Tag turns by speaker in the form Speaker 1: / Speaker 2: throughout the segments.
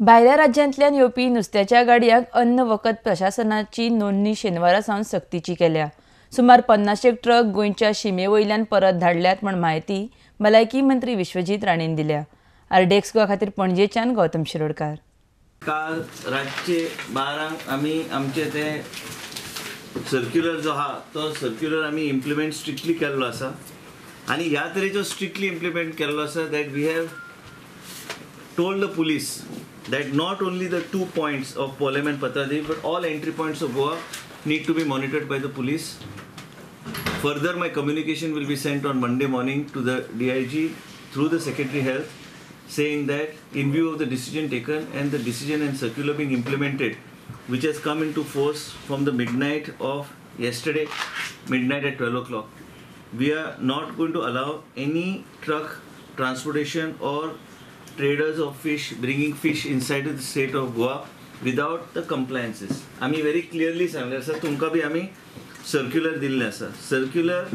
Speaker 1: भायल्या राज्यांतल्यान येवपी नुस्त्याच्या गाडयांक अन्न वखद प्रशासनाची नोंदणी शेनवारा सावन सक्तीची केल्या. सुमार 50 ट्रक गोंयच्या शिमे वयल्यान परत धाडल्यात म्हूण म्हायती भलायकी मंत्री विश्वजीत राणेन दिल्या. आरडीएक्स गोवा खातीर पणजेच्यान गौतम शिरोडकार.
Speaker 2: काल रातचे 12 आमी आमचे ते सर्क्युलर जो आहा तो सर्क्युलर आमी इम्प्लिमेंट स्ट्रिक्टली केल्लो आसा आनी ह्या तरेचो स्ट्रिक्टली इम्प्लिमेंट केल्लो आसा that we have told the police that not only the 2 points of Polem and Patradevi but all entry points of Goa need to be monitored by the police. Further, my communication will be sent on Monday morning to the DIG through the Secretary Health, saying that in view of the decision taken and the decision and circular being implemented, which has come into force from the midnight of yesterday, midnight at 12 o'clock, we are not going to allow any truck transportation or traders of fish bringing fish inside the state of Goa without the compliances. आमी very clearly सांगले आसा, तुमकां बी आमी circular दिल्लें आसा. Circular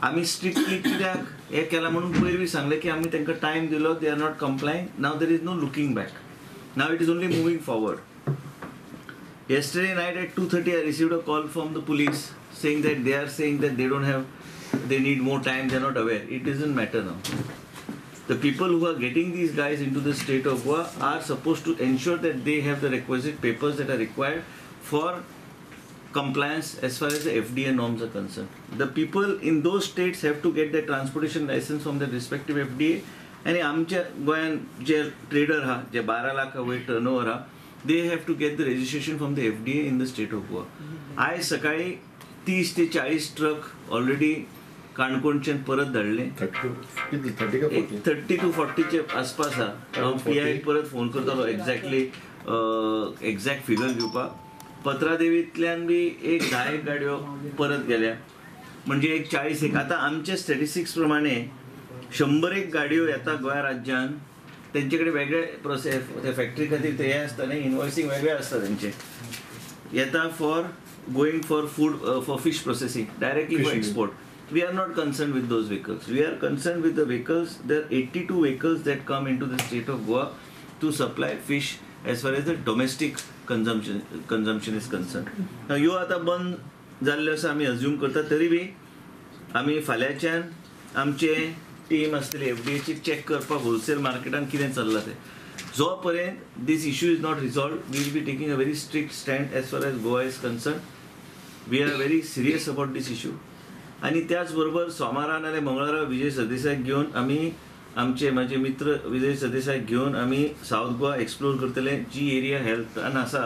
Speaker 2: आमी strictly कित्याक हें केलां म्हणून पयर बी सांगलें की आमी तांकां टायम दिलो, they are not complying. Now there is no looking back, now it is only moving forward. Yesterday night at 2:30 I received a call from the police saying that they are saying that they don't have, they need more time, they are not aware. It doesn't matter now. The people who are getting these guys into the state of Goa are supposed to ensure that they have the requisite papers that are required for compliance as far as the FDA norms are concerned. The people in those states have to get their transportation license from their respective FDA. And आमच्या गोंयान जे trader हा, जे 12 लाख वयर turnover हा, they have to get the registration from the FDA in the state of Goa. आयज सकाळी 30 ते 40 truck already काणकोणच्यान परत धाडले. 30 to 40 आसपास हा. हांव पी I परत फोन करतलो एक्झॅक्टली एक्झॅक्ट फिगर घेवपाक. पत्रादेवींतल्यान बी एक 10 गाडयो परत गेल्या, म्हणजे एक 40 एक. आतां आमचे स्टॅटिस्टिक्स प्रमाणे 100 गाडयो येता गोंया राज्यान, तेंचे कडेन वेगळे प्रोसेस, ते फॅक्टरी खातीर ते हे आसता न्ही, इनवॉयसींग वेगळें आसता तेंचें. येता for going for food, for fish processing, directly for export. We are not concerned with those vehicles. We are concerned with the vehicles. There are 82 vehicles that come into the state of Goa to supply fish as far as the domestic consumption is concerned. Now, ह्यो आतां बंद जाल्ल्यो आसा आमी assume करता, तरी बी आमी फाल्यांच्यान आमचे टीम आसतली एफडीएची चॅक करपाक होलसेल मार्केटान कितें चल्लां तें. जो पर्यंत this issue is not resolved, we will be taking a very strict stand as far as Goa is concerned. We are very serious about this issue. आनी त्याच बरोबर सोमारा नाल्यार मंगळारा विजय सरदेसायाक घेवन आमी आमचे म्हाजे मित्र विजय सरदेसायाक घेवन आमी सावथ गोवा एक्सप्लोर करतले. जी एरिया हेल्थान आसा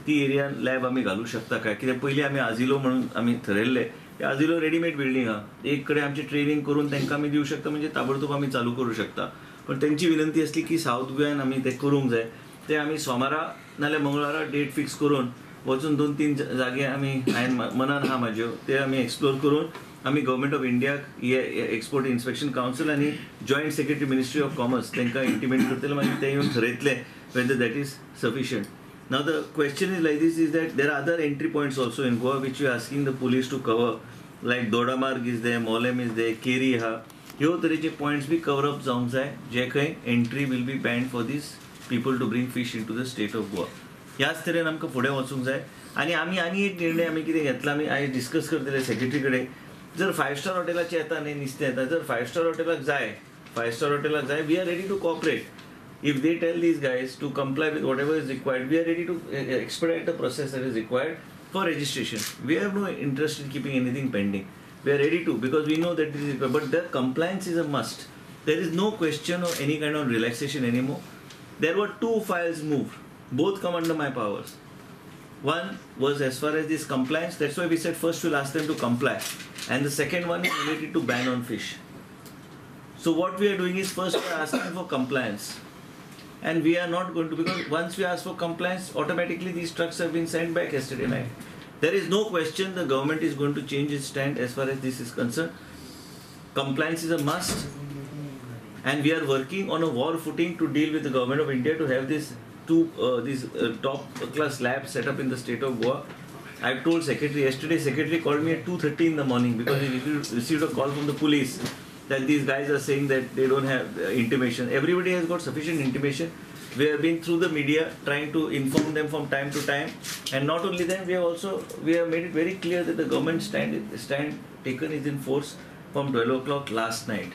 Speaker 2: ती एरियान लॅब आमी घालूं शकता काय, कित्याक पयलीं आमी आजिलो म्हणून आमी थरयल्ले. आजिलो रेडीमेड बिल्डींग आहा, एक कडेन आमची ट्रेनींग करून तांकां आमी दिवं शकता, म्हणजे ताबडतोब आमी चालू करूं शकता. पण तेंची विनंती आसली की सावथ गोव्यान आमी तें करूंक जाय. ते आमी सोमारा नाल्यार मंगळारा डेट फिक्स करून वचून 2-3 जागे आमी हांवें मनान आहा म्हाज्यो, ते आमी एक्सप्लोर करून आमी गव्हर्मेंट ऑफ इंडियाक एक्सपोर्ट इन्स्पेक्शन कावन्सील आनी joint secretary ministry of commerce तांकां इंटिमेट करतले, मागीर ते येवन थरयतले whether that is sufficient. Now the question is like this, is that there are other entry points also in Goa which you are asking the police to cover, like Dodamarg is there, Mollem is there, Keri आहा. ह्यो तरेचे points बी cover up जावंक जाय, जे खंय entry will be banned for these people to bring fish into the state of Goa. ह्याच तरेन आमकां फुडें वचूंक जाय. आनी आमी आनी एक निर्णय आमी कितें घेतला, आमी आयज डिस्कस करतले सेक्रेटरी कडेन. जर 5 स्टार हॉटेलाचे येता न्ही नुस्तें येता, जर 5 स्टार हॉटेलाक जाय, 5 स्टार हॉटेलाक जाय, we are ready to cooperate. If they tell these guys to comply with whatever is required, we are ready to expedite the process that is required for registration. We have no interest in keeping anything pending. We are ready to, because we know that this is required, but the compliance is a must. There is no question of any kind of relaxation anymore. There were 2 files moved, both come under my powers. One was as far as this compliance, that's why we said first we'll ask them to comply, and the second one is related to ban on fish. So what we are doing is first we are asking for compliance, and we are not going to, because once we ask for compliance, automatically these trucks have been sent back yesterday night. There is no question the government is going to change its stand as far as this is concerned. Compliance is a must, and we are working on a war footing to deal with the government of India to have this top class lab set up in the state of Goa. I told secretary yesterday, secretary called me at 2:30 in the morning because he received a call from the police that these guys are saying that they don't have intimation. Everybody has got sufficient intimation. We have been through the media trying to inform them from time to time, and not only them, we have made it very clear that the government stand taken is in force from 12 o'clock last night.